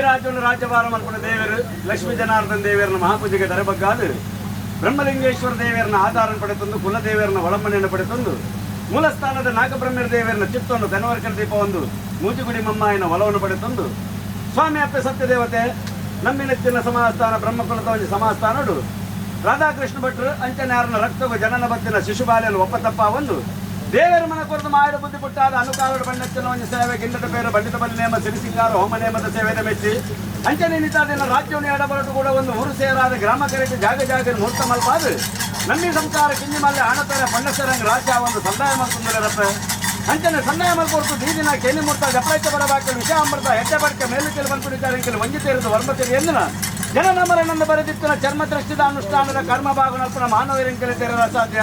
ರಾಜ್ಯವನ್ನು ರಾಜ್ಯಭಾರ ಮಲ್ಪುನ ದೇವರು ಲಕ್ಷ್ಮೀ ಜನಾರ್ದನ್ ದೇವರನ್ನ ಮಹಾಪೂಜೆಗೆ ದರಬಗ್ಗಾದು ಬ್ರಹ್ಮಲಿಂಗೇಶ್ವರ ದೇವರನ್ನ ಆಧಾರ ಪಡೆತಂದು ಕುಲದೇವರನ್ನ ಒಳಮನೆಯನ್ನು ಪಡೆತಂದು ಮೂಲಸ್ಥಾನದ ನಾಗಬ್ರಹ್ಮರ ದೇವರನ್ನ ಚಿತ್ತವನ್ನು ಧನವರ್ಕರ ದೀಪ ಒಂದು ಮೂಜುಗುಡಿ ಮಮ್ಮಾಯನ ಒಲವನ್ನು ಪಡೆತಂದು ಸ್ವಾಮಿ ಅಪ್ಪೆ ಸತ್ಯದೇವತೆ ನಮ್ಮಿನೆಚ್ಚಿನ ಸಮಾಸ್ಥಾನ ಬ್ರಹ್ಮಕುಲದ ಒಂದು ಸಮಾಸ್ಥಾನಡು ರಾಧಾಕೃಷ್ಣ ಭಟ್ರು ಅಂಚನ್ಯಾರನ ರಕ್ತಗು ಜನನ ಬತ್ತಿನ ಶಿಶುಬಾಲೆಯನ್ನು ಒಪ್ಪತಪ್ಪ ಒಂದು ದೇವರ ಮನ ಕೊರದು ಮಾಯದ ಬುದ್ಧಿ ಪುಟ್ಟಾದ ಅನುಕಾಲದ ಬಣ್ಣಚ್ಚಿನ ಒಂದು ಸೇವೆ ಗಿಂಡದ പേರು ಬಂಡಿತ ಬಲಿ ನೇಮ ಸಿರಿಸಿಂಗಾರ ಹೋಮ ನೇಮದ ಸೇವೆದ ಮೆಚ್ಚಿ ಅಂಚನೆ ನಿತಾದಿನ ರಾಜ್ಯವನ್ನು ಎಡಬರಟು ಕೂಡ ಒಂದು ಊರು ಸೇರಾದ ಗ್ರಾಮ ಕರೆಗೆ ಜಾಗ ಜಾಗ ಮುಹೂರ್ತ ಮಲ್ಪಾದು ನಮ್ಮಿ ಸಂಸಾರ ಕಿಂಜಿ ಮಲ್ಲೆ ಆಣತರ ಪಣ್ಣಸರಂಗ ರಾಜ್ಯ ಒಂದು ಸಂದಾಯ ಮಲ್ತುಂದರಪ್ಪ ಅಂಚನೆ ಸಂದಾಯ ಮಲ್ಕೊರ್ತು ದೀದಿನ ಕೇನಿ ಮೂರ್ತ ಜಪ್ರೈತ ಬರಬಾಕಲು ವಿಷ ಅಮೃತ ಹೆಜ್ಜೆ ಬಡಕೆ ಮೇಲು ಕೆಲ ಬಂತು ವಂಜಿ ತೇರಿದ ವರ್ಮತೆರಿ ಎಂದಿನ ಜನನ ಮರಣಂದ ಬರೆದಿತ್ತಿನ ಚರ್ಮ ದೃಷ್ಟಿದ ಅನುಷ್ಠಾನದ ಕರ್ಮ ಭಾಗನಲ್ಪನ ಮಾನವರಿಂಕೆಲೆ ತೆರಲ ಸಾಧ್ಯ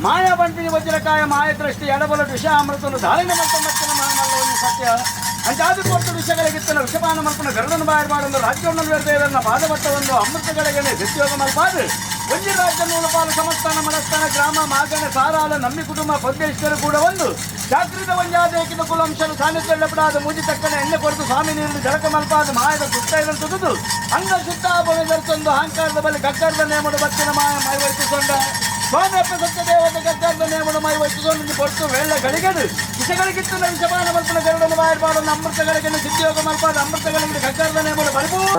ಮಾಯಾ ಬಂಟಿ ವಜ್ರಕಾಯ ಮಾಯ ದೃಷ್ಟಿ ಎಡಬಲ ವಿಷ ಅಮೃತನು ಧಾರಣೆ ಮಲ್ತ ಮತ್ತಿನ ಮಹಾಮಲ್ಲವನ್ನು ಸತ್ಯ ಅಂಚಾದಿ ಕೊಟ್ಟು ವಿಷಗಳಿಗಿತ್ತನ ವಿಷಪಾನ ಮಲ್ಪನ ಗರುಡನ ಬಾಯರ್ಬಾಡೊಂದು ರಾಜ್ಯವನ್ನು ದೇವರನ್ನ ಪಾದಭಟ್ಟವನ್ನು ಅಮೃತಗಳಿಗೆ ಸತ್ಯೋಗ ಮಲ್ಪಾದು ಒಂಜಿ ರಾಜ್ಯ ನೂಲಪಾಲು ಸಮಸ್ಥಾನ ಮನಸ್ಥಾನ ಗ್ರಾಮ ಮಾಗಣ ಸಾರಾಲ ನಮ್ಮಿ ಕುಟುಂಬ ಪದ್ಮೇಶ್ವರ ಕೂಡ ಒಂದು ಜಾಗೃತ ಒಂಜಾದೇಕಿದ ಕುಲಂಶನು ಸಾನ್ನಿಧ್ಯಪಡಾದ ಮೂಜಿ ತಕ್ಕನೆ ಎಣ್ಣೆ ಕೊರತು ಸ್ವಾಮಿ ನೀರು ಜಳಕ ಮಲ್ಪಾದ ಮಾಯದ ಸುತ್ತ ಇದನ್ನು ತುದುದು ಅಂಗ ಸುತ್ತ ಬಗೆದರ್ತೊಂದು ಅಹಂಕಾರದ ಬಳಿ ಗಗ್ಗರದ ನೇಮಡು ಬತ್ತಿನ ಮಾಯ ಮೈ ವಹಿಸಿಕೊಂಡ ಸ್ವಾಮಿ ಅಪ್ಪ ಸತ್ಯದೇವತೆ ಗಗ್ಗರದ ನೇಮಡು ಮೈ ವಹಿಸಿಕೊಂಡು ಪೊರ್ತು ವೇಳೆ ಗಳಿಗೆದು ವಿಷಗಳಿಗಿತ್ತು ವಿಷಪಾನ ಮಲ್ಪನ ಗರುಡನ ಬಾಯರ್ಬಾಡನ್ನು ಅಮೃತಗಳಿಗೆ ಸಿದ್ಧಿಯೋಗ ಮಲ್ಪಾದ ಅಮೃತಗಳಿಗೆ ಗಗ್ಗರದ ನೇಮಡು ಪರಿಪೂರ್ಣ.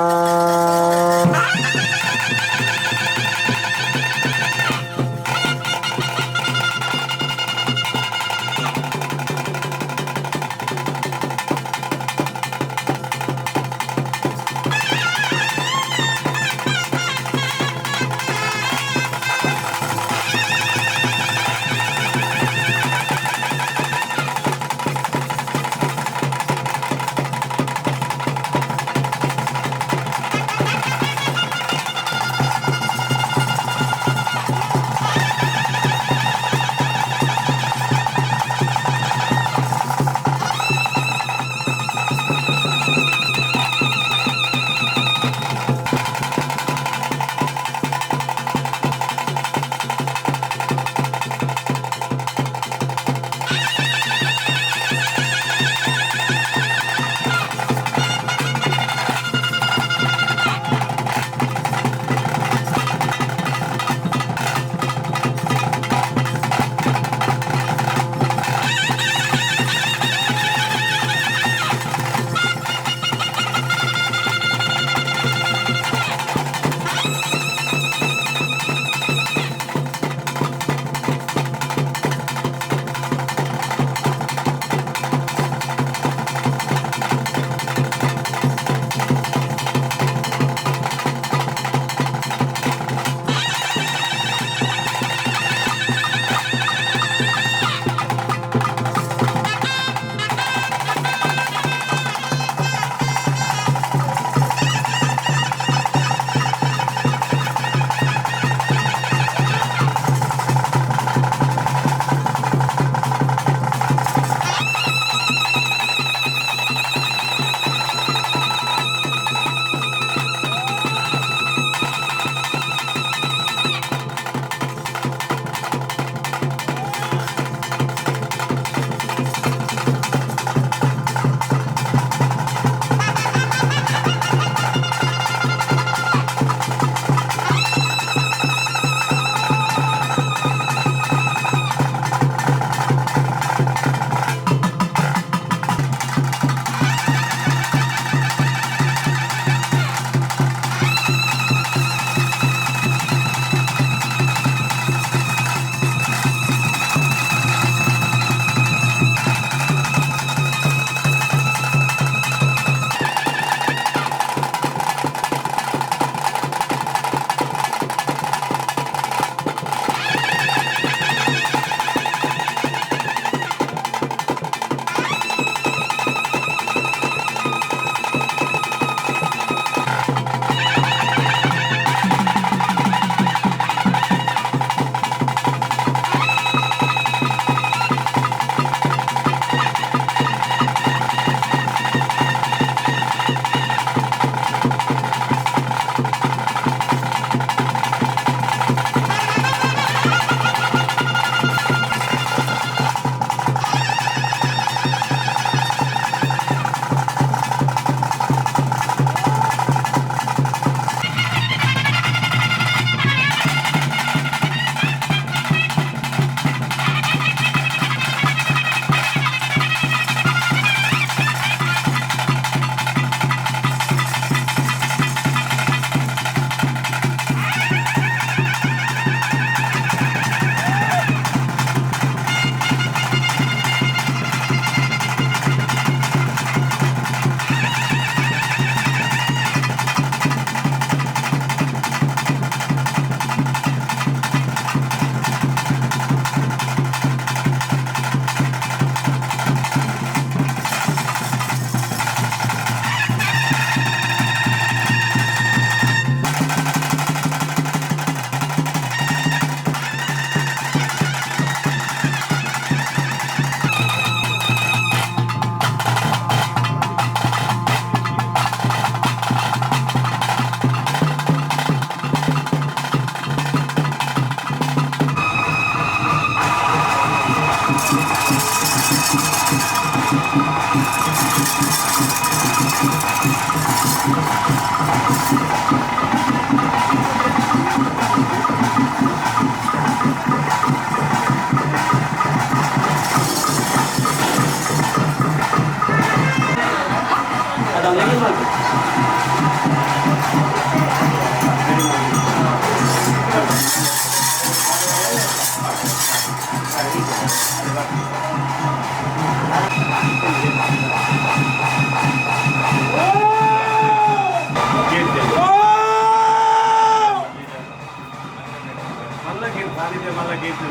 ಮಲ್ಲ ಕೀರ್ತಿ, ಸಾನ್ನಿಧ್ಯ ಮಲ್ಲ ಕೀರ್ತಿ.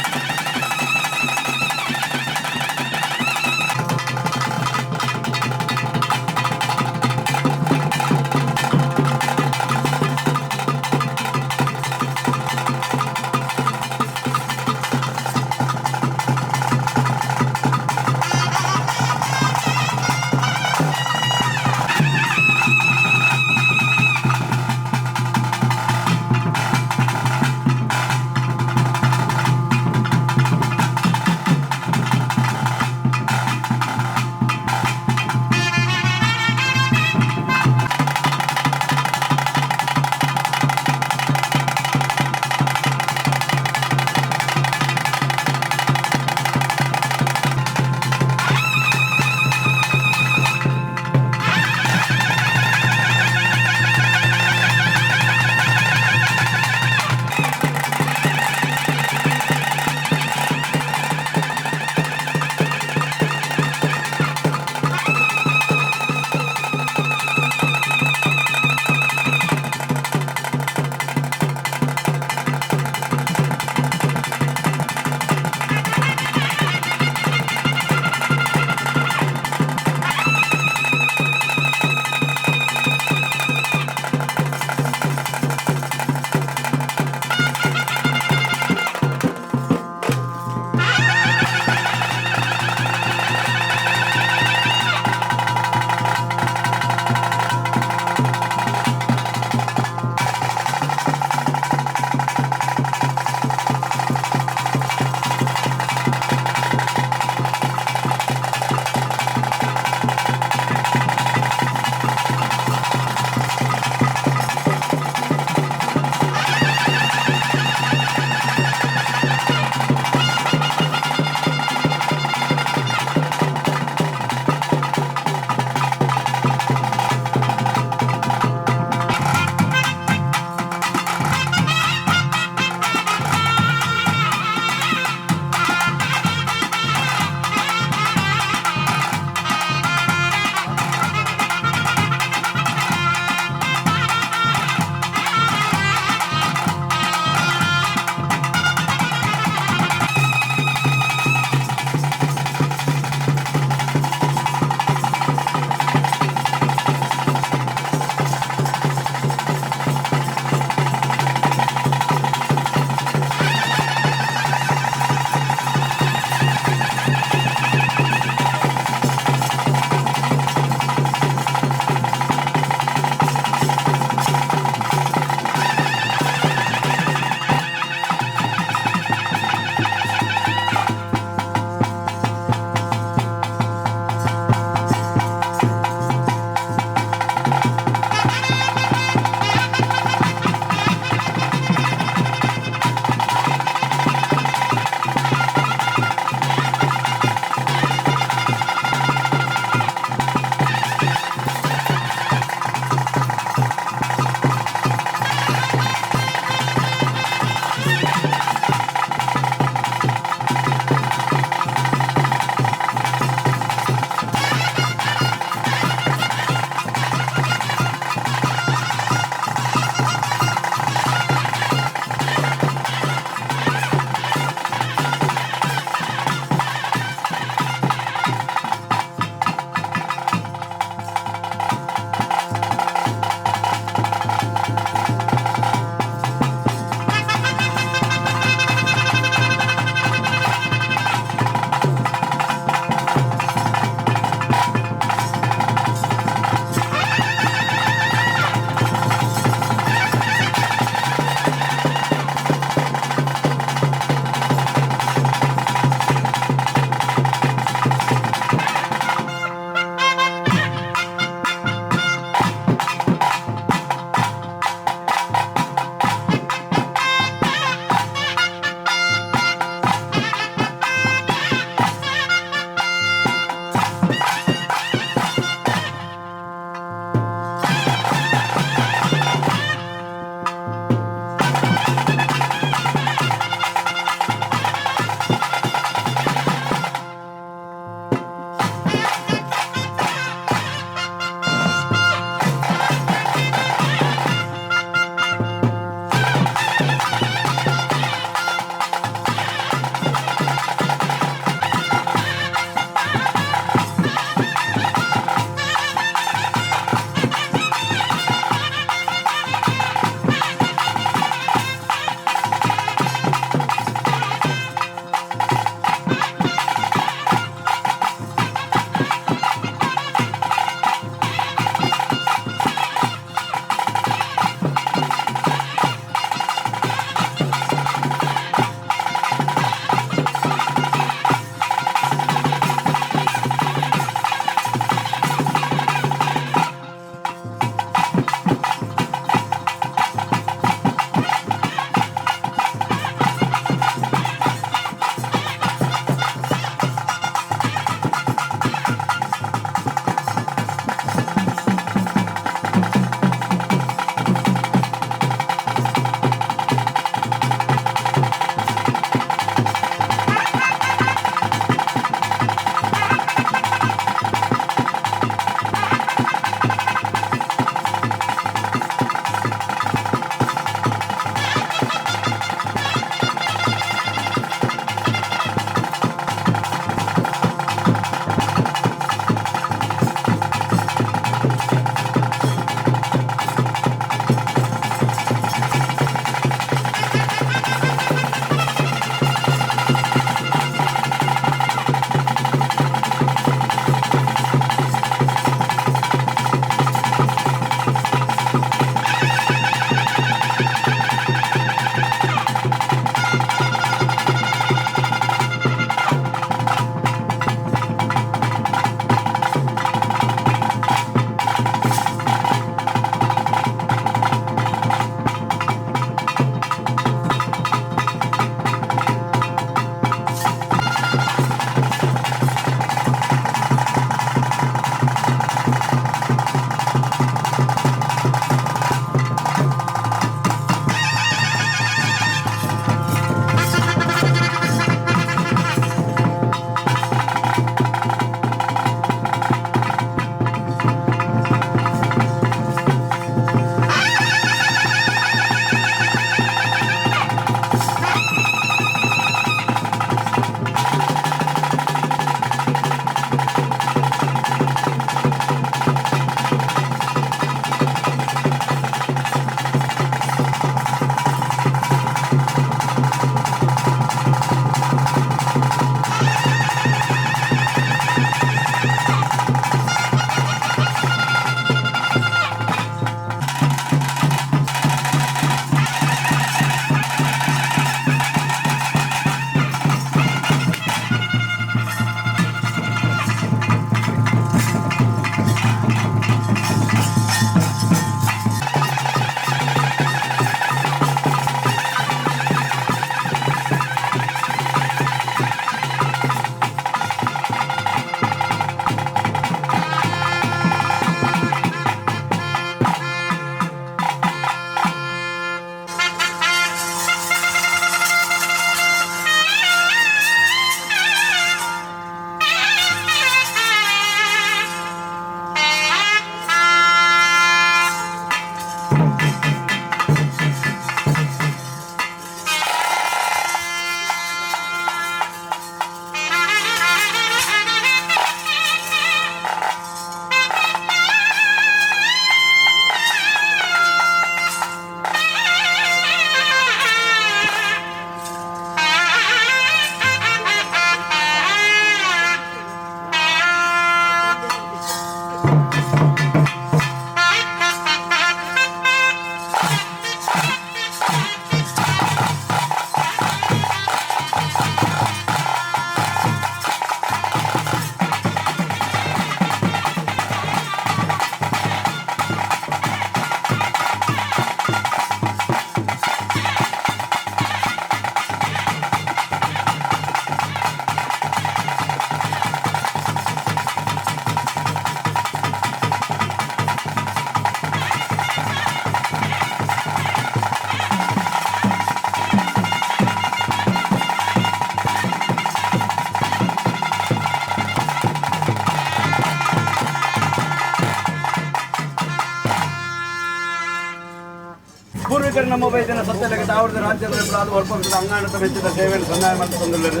ಪೂರ್ವಿಕರು ನಮ್ಮ ವೈದ್ಯನ ಸತ್ಯಲಕ್ಕೆ ತಾವರದ ರಾಜ್ಯದ ಹೊರಪಡಿಸಿದ ಅಂಗಾಣದ ಮೆಚ್ಚಿದ ಸೇವೆಯನ್ನು ಸನ್ನಾಯ ಮಾಡಿಕೊಂಡಿಲ್ಲರು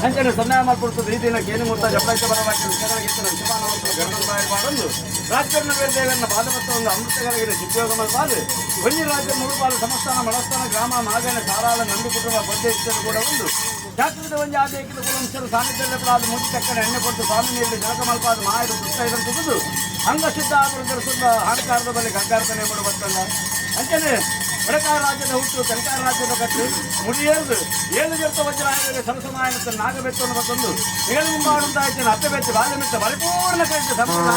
ಅಂಚನೆ ಸನ್ನಾಯ ಮಾಡಿಕೊಡುತ್ತದೆ. ಈ ದಿನ ಕೇನಿಮೂರ್ತ ಜಪ್ಪಾಯಿತ ಬರವಾಗಿ ವಿಚಾರವಾಗಿತ್ತು ಶಿವಾನವಂತರ ಗರುಡರಾಯಬಾರದು ರಾಜ್ಯನ ದೇವರನ್ನ ಪಾದಪತ್ರವನ್ನು ಅಮೃತಗಳಿಗೆ ಸಿದ್ಯೋಗ ಮಾಡಬಾರದು. ಒಂಜಿ ರಾಜ್ಯ ಮುಳುಪಾಲು ಸಮಸ್ಥಾನ ಮಳಸ್ಥಾನ ಗ್ರಾಮ ಮಾಗನ ಸಾರಾಳ ನಂದು ಕುಟುಂಬ ಪಂಚಾಯತ್ ಕೂಡ ಒಂದು ಜಾತ್ರದ ಒಂಜಿ ಆದೇಕಿದ ಕುಲಂಶರು ಸಾನ್ನಿಧ್ಯದಲ್ಲಿ ಮೂತಿ ಚಕ್ಕಡ ಎಣ್ಣೆ ಕೊಟ್ಟು ಸ್ವಾಮಿ ನೀಡಿ ಜಲಕ ಮಲ್ಪಾದ ಮಾಯದ ಪುಸ್ತಕ ಇದನ್ನು ತುಗಿದು ಅಂಗಸಿದ್ಧ ಆಗಿರುವುದರ ಸುದ್ದ ಹಾನಿಕಾರದ ಬಳಿ ಗಂಗಾರ್ತನೆ ಮಾಡುವಂತಲ್ಲ. ಅಂಚನೆ ಬಡಕಾರ ರಾಜ್ಯದ ಹುಟ್ಟು ತೆಲಕಾರ ರಾಜ್ಯದ ಕಟ್ಟು ಮುಡಿಯೇರ್ದು ಏಳು ಜರ್ತ ವಜ್ರಾಯದ ಸರಸಮಾಯನತ್ತ ನಾಗಬೆತ್ತನ್ನು ಬಂದು ಏಳು ಮುಂಬಾಡುಂತಾಯ್ತು ಅತ್ತೆ ಬೆಚ್ಚ ಬಾಲ್ಯಮಿತ್ತ ಪರಿಪೂರ್ಣ ಕೈತ ಸಂಪೂರ್ಣ.